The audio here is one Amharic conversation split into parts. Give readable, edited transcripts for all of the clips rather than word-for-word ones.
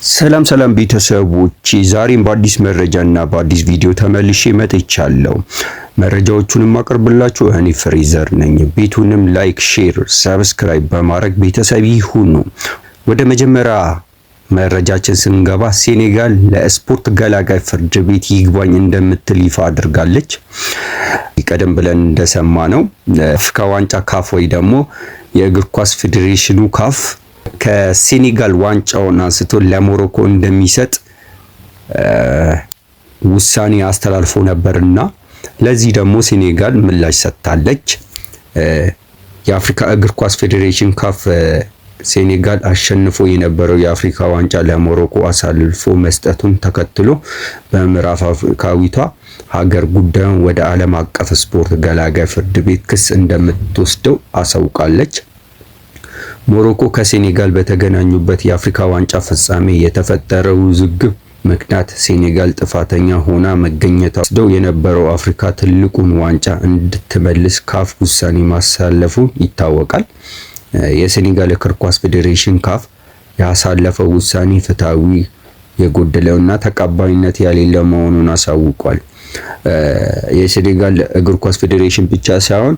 ሰላም ሰላም ቤተሰቦች፣ ዛሬም በአዲስ መረጃ እና በአዲስ ቪዲዮ ተመልሼ መጥቻለሁ። መረጃዎቹንም አቀርብላችሁ እኔ ፍሬዘር ነኝ። ቤቱንም like፣ share፣ subscribe በማድረግ ቤተሰብ ይሁኑ። ወደ መጀመሪያ መረጃችን ስንገባ ሴኔጋል ለስፖርት ገላጋይ ፍርድ ቤት ይግባኝ እንደምትል ይፋ አድርጋለች። ቀደም ብለን እንደሰማነው አፍሪካ ዋንጫ ካፍ ወይ ደግሞ የእግር ኳስ ፌዴሬሽኑ ካፍ ከሴኔጋል ዋንጫውን አንስቶ ለሞሮኮ እንደሚሰጥ ውሳኔ አስተላልፎ ነበርና ለዚህ ደግሞ ሴኔጋል ምላሽ ሰጥታለች። የአፍሪካ እግር ኳስ ፌዴሬሽን ካፍ ሴኔጋል አሸንፎ የነበረው የአፍሪካ ዋንጫ ለሞሮኮ አሳልፎ መስጠቱን ተከትሎ በምዕራብ አፍሪካዊቷ ሀገር ጉዳዩን ወደ ዓለም አቀፍ ስፖርት ገላጋይ ፍርድ ቤት ክስ እንደምትወስደው አሳውቃለች። ሞሮኮ ከሴኔጋል በተገናኙበት የአፍሪካ ዋንጫ ፍጻሜ የተፈጠረው ውዝግብ ምክንያት ሴኔጋል ጥፋተኛ ሆና መገኘቷ ወስደው የነበረው አፍሪካ ትልቁን ዋንጫ እንድትመልስ ካፍ ውሳኔ ማሳለፉ ይታወቃል። የሴኔጋል እግር ኳስ ፌዴሬሽን ካፍ ያሳለፈው ውሳኔ ፍትሐዊ የጎደለውና ተቀባይነት የሌለው መሆኑን አሳውቋል። የሴኔጋል እግር ኳስ ፌዴሬሽን ብቻ ሳይሆን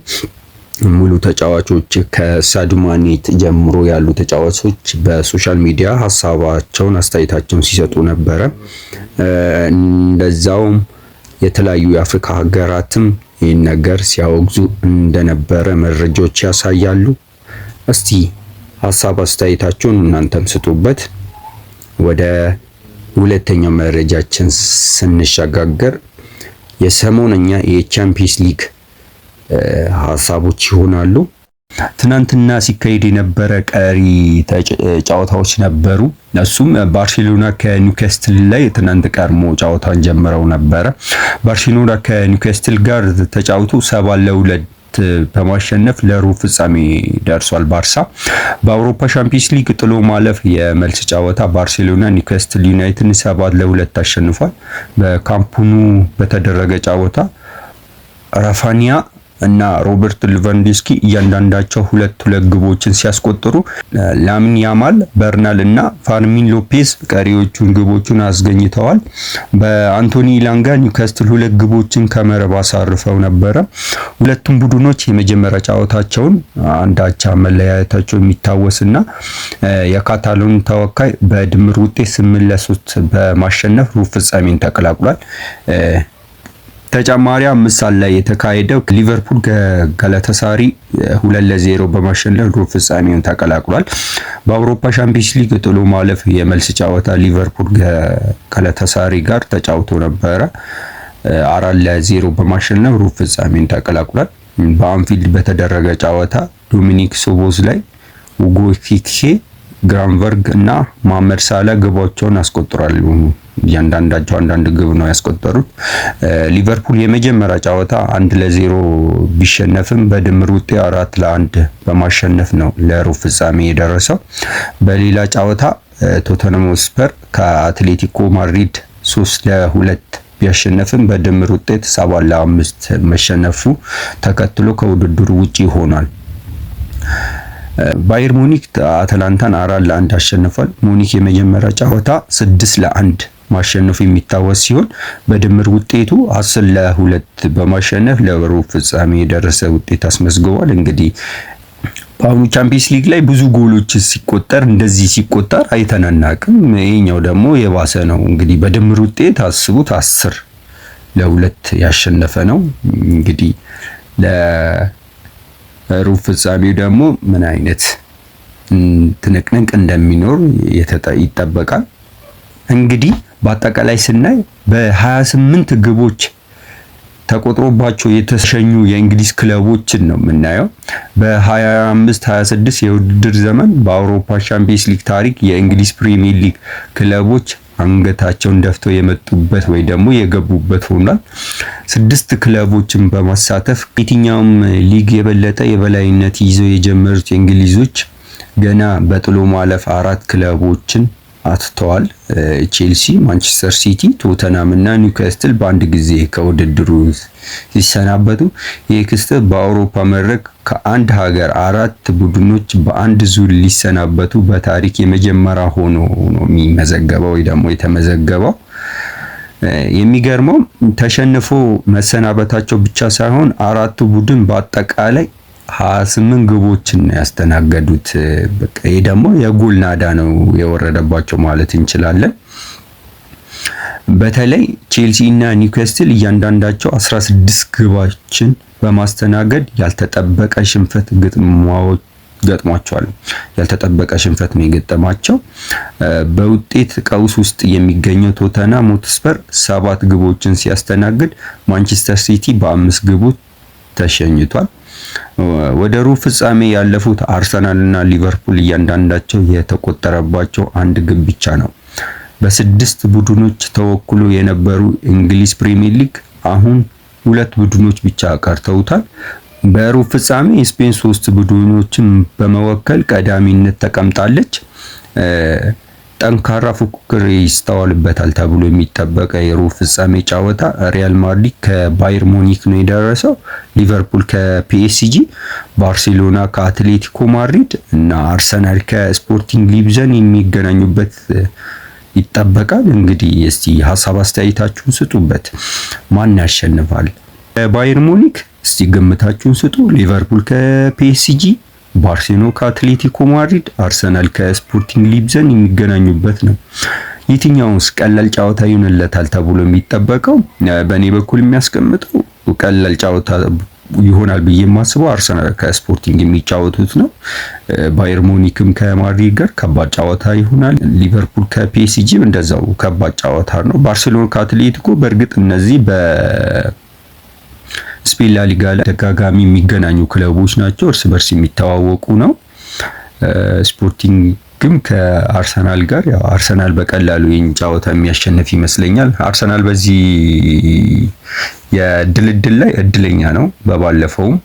ሙሉ ተጫዋቾች ከሳዲዮ ማኔ ጀምሮ ያሉ ተጫዋቾች በ social media ሀሳባቸውን አስተያየታቸውን ሲሰጡ ነበረ። እንደዛውም የተለያዩ የአፍሪካ ሀገራትም ይህን ነገር ሲያወግዙ እንደነበረ መረጃዎች ያሳያሉ። እስቲ ሀሳብ አስተያየታቸውን እናንተም ስጡበት። ወደ ሁለተኛው መረጃችን ስንሸጋገር የሰሞነኛ የቻምፒየንስ ሊግ ሀሳቦች ይሆናሉ። ትናንትና ሲካሄድ የነበረ ቀሪ ጨዋታዎች ነበሩ። እሱም ባርሴሎና ከኒውካስትል ላይ ትናንት ቀድሞ ጨዋታን ጀምረው ነበረ። ባርሴሎና ከኒውካስትል ጋር ተጫውቶ 7-2 በማሸነፍ ለሩብ ፍጻሜ ደርሷል። ባርሳ በአውሮፓ ሻምፒዮንስ ሊግ ጥሎ ማለፍ የመልስ ጨዋታ ባርሴሎና ኒውካስትል ዩናይትድን 7-2 አሸንፏል። በካምፕ ኑ በተደረገ ጨዋታ ራፊኒያ እና ሮበርት ሌቫንዶስኪ እያንዳንዳቸው ሁለት ሁለት ግቦችን ሲያስቆጥሩ ላሚን ያማል፣ በርናል እና ፌርሚን ሎፔዝ ቀሪዎቹን ግቦቹን አስገኝተዋል። በአንቶኒ ኢላንጋ ኒውካስትል ሁለት ግቦችን ከመረብ አሳርፈው ነበረ። ሁለቱም ቡድኖች የመጀመሪያ ጨዋታቸውን አንድ አቻ መለያየታቸው የሚታወስና የካታሎን ተወካይ በድምር ውጤት 8-3 በማሸነፍ ሩብ ፍጻሜን ተቀላቅሏል። ተጨማሪ 5 ሰዓት ላይ የተካሄደው ሊቨርፑል ከጋላታሳሪ 2-0 በማሸነፍ ሩብ ፍጻሜውን ተቀላቅሏል። በአውሮፓ ሻምፒዮንስ ሊግ ጥሎ ማለፍ የመልስ ጨዋታ ሊቨርፑል ከጋላታሳሪ ጋር ተጫውቶ ነበረ። 4-0 በማሸነፍ ሩብ ፍጻሜውን ተቀላቅሏል። በአንፊልድ በተደረገ ጨዋታ ዶሚኒክ ሶቦዝላይ፣ ሁጎ ኤኪቲኬ፣ ግራቨንበርግ እና መሐመድ ሳላ ግባቸውን አስቆጥሯል። እያንዳንዳቸው አንዳንድ ግብ ነው ያስቆጠሩት። ሊቨርፑል የመጀመሪያ ጨዋታ 1-0 ቢሸነፍም በድምር ውጤት 4-1 በማሸነፍ ነው ለሩብ ፍጻሜ የደረሰው። በሌላ ጨዋታ ቶተንሃም ሆትስፐር ከአትሌቲኮ ማድሪድ 3-2 ቢያሸነፍም በድምር ውጤት 7-5 መሸነፉ ተከትሎ ከውድድሩ ውጪ ሆኗል። ባየር ሙኒክ አትላንታን 4-1 አሸንፏል። ሙኒክ የመጀመሪያ ጨዋታ 6-1 ማሸነፉ የሚታወስ ሲሆን በድምር ውጤቱ 10-2 በማሸነፍ ለሩብ ፍጻሜ የደረሰ ውጤት አስመዝግቧል። እንግዲህ በአሁኑ ቻምፒየንስ ሊግ ላይ ብዙ ጎሎች ሲቆጠር እንደዚህ ሲቆጠር አይተናናቅም። ይሄኛው ደግሞ የባሰ ነው። እንግዲህ በድምር ውጤት አስቡት 10-2 ያሸነፈ ነው። እንግዲህ ለሩብ ፍጻሜው ደግሞ ምን አይነት ትንቅንቅ እንደሚኖር ይጠበቃል። እንግዲህ በአጠቃላይ ስናይ በ28 ግቦች ተቆጥሮባቸው የተሸኙ የእንግሊዝ ክለቦችን ነው የምናየው። በ25-26 የውድድር ዘመን በአውሮፓ ሻምፒየንስ ሊግ ታሪክ የእንግሊዝ ፕሪሚየር ሊግ ክለቦች አንገታቸውን ደፍተው የመጡበት ወይ ደግሞ የገቡበት ሆኗል። ስድስት ክለቦችን በማሳተፍ የትኛውም ሊግ የበለጠ የበላይነት ይዘው የጀመሩት የእንግሊዞች ገና በጥሎ ማለፍ አራት ክለቦችን አጥተዋል። ቼልሲ፣ ማንቸስተር ሲቲ፣ ቶተናም እና ኒውካስትል በአንድ ጊዜ ከውድድሩ ሲሰናበቱ ይህ ክስተት በአውሮፓ መድረክ ከአንድ ሀገር አራት ቡድኖች በአንድ ዙር ሊሰናበቱ በታሪክ የመጀመሪያ ሆኖ ነው የሚመዘገበው ወይ ደግሞ የተመዘገበው። የሚገርመው ተሸንፎ መሰናበታቸው ብቻ ሳይሆን አራቱ ቡድን በአጠቃላይ 28 ግቦችን ነው ያስተናገዱት። በቃ ይሄ ደግሞ የጎል ናዳ ነው የወረደባቸው ማለት እንችላለን። በተለይ ቼልሲ እና ኒውካስትል እያንዳንዳቸው 16 ግቦችን በማስተናገድ ያልተጠበቀ ሽንፈት ገጥሟቸዋል። ያልተጠበቀ ሽንፈት ነው የገጠማቸው። በውጤት ቀውስ ውስጥ የሚገኘው ቶተንሃም ሆትስፐር 7 ግቦችን ሲያስተናግድ ማንቸስተር ሲቲ በ5 ግቦች ተሸኝቷል። ወደ ሩብ ፍጻሜ ያለፉት አርሰናል እና ሊቨርፑል እያንዳንዳቸው የተቆጠረባቸው አንድ ግብ ብቻ ነው። በስድስት ቡድኖች ተወክሎ የነበሩ እንግሊዝ ፕሪሚየር ሊግ አሁን ሁለት ቡድኖች ብቻ ቀርተውታል። በሩብ ፍጻሜ ስፔን ሶስት ቡድኖችን በመወከል ቀዳሚነት ተቀምጣለች። ጠንካራ ፉክክር ይስተዋልበታል ተብሎ የሚጠበቀ የሩብ ፍጻሜ ጨዋታ ሪያል ማድሪድ ከባየር ሙኒክ ነው የደረሰው። ሊቨርፑል ከፒኤስጂ፣ ባርሴሎና ከአትሌቲኮ ማድሪድ እና አርሰናል ከስፖርቲንግ ሊዝበን የሚገናኙበት ይጠበቃል። እንግዲህ እስቲ ሀሳብ አስተያየታችሁን ስጡበት። ማን ያሸንፋል? ባየር ሙኒክ እስቲ ግምታችሁን ስጡ። ሊቨርፑል ከፒኤስጂ፣ ባርሴሎና ከአትሌቲኮ ማድሪድ፣ አርሰናል ከስፖርቲንግ ሊዝበን የሚገናኙበት ነው። የትኛውስ ቀላል ጨዋታ ይሆንለታል ተብሎ የሚጠበቀው? በእኔ በኩል የሚያስቀምጠው ቀላል ጨዋታ ይሆናል ብዬ የማስበው አርሰናል ከስፖርቲንግ የሚጫወቱት ነው። ባየር ሙኒክም ከማድሪድ ጋር ከባድ ጨዋታ ይሆናል። ሊቨርፑል ከፒኤስጂ እንደዛው ከባድ ጨዋታ ነው። ባርሴሎና ከአትሌቲኮ በእርግጥ እነዚህ በስፔን ላሊጋ ላይ ተደጋጋሚ የሚገናኙ ክለቦች ናቸው። እርስ በርስ የሚተዋወቁ ነው። ስፖርቲንግም ከአርሰናል ጋር ያው አርሰናል በቀላሉ ይህን ጨዋታ የሚያሸንፍ ይመስለኛል። አርሰናል በዚህ የድልድል ላይ እድለኛ ነው። በባለፈውም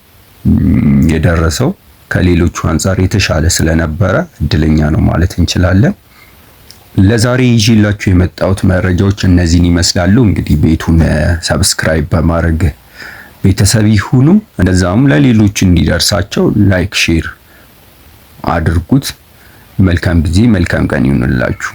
የደረሰው ከሌሎቹ አንጻር የተሻለ ስለነበረ እድለኛ ነው ማለት እንችላለን። ለዛሬ ይዤላችሁ የመጣሁት መረጃዎች እነዚህን ይመስላሉ። እንግዲህ ቤቱን subscribe በማድረግ ቤተሰብ ይሁኑ። እንደዛውም ለሌሎች እንዲደርሳቸው like፣ share አድርጉት። መልካም ጊዜ፣ መልካም ቀን ይሁንላችሁ።